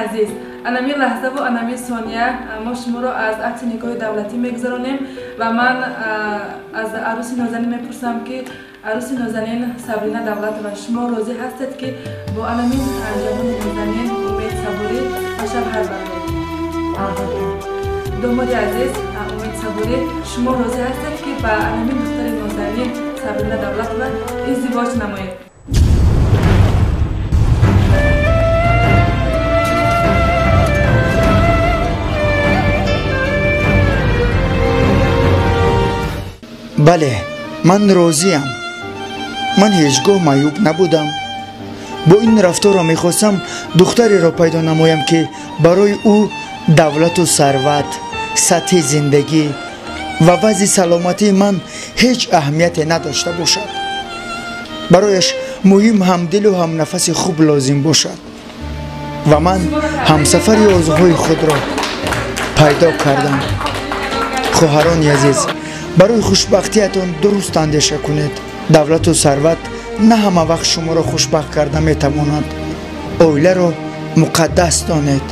Азиз, анами лаҳзаву анами сония мо шуморо аз акти никоҳи давлатӣ мегузаронем ва ман аз арӯси нозанин мепурсам, ки арӯси нозанин Сабрина Давлатова, шумо розӣ ҳастед, ки бо анамин ҷавони нозанин Умед Сабурӣ ба шавҳар бароед? Албатта. Домоди азиз Умед Сабурӣ, шумо розӣ ҳастед, ки ба анамин духтари нозанин Сабрина Давлатова издивоҷ намоед? Бале, ман розиям. Ман ҳеҷ гоҳ маъюб набудам. Бо ин рафторро мехостам духтареро пайдо намоям, ки барои ӯ давлату сарват, сатҳи зиндагӣ ва вазъи саломатии ман ҳеҷ аҳамияте надошта бошад. Барояш муҳим ҳамдилу ҳамнафаси хуб лозим бошад ва ман ҳамсафари орзуҳои худро пайдо кардам. Хоҳарони азиз, барои хушбахтиятон дуруст андеша кунед. Давлату сарват на ҳама вақт шуморо хушбахт карда метавонад. Оиларо муқаддас донед.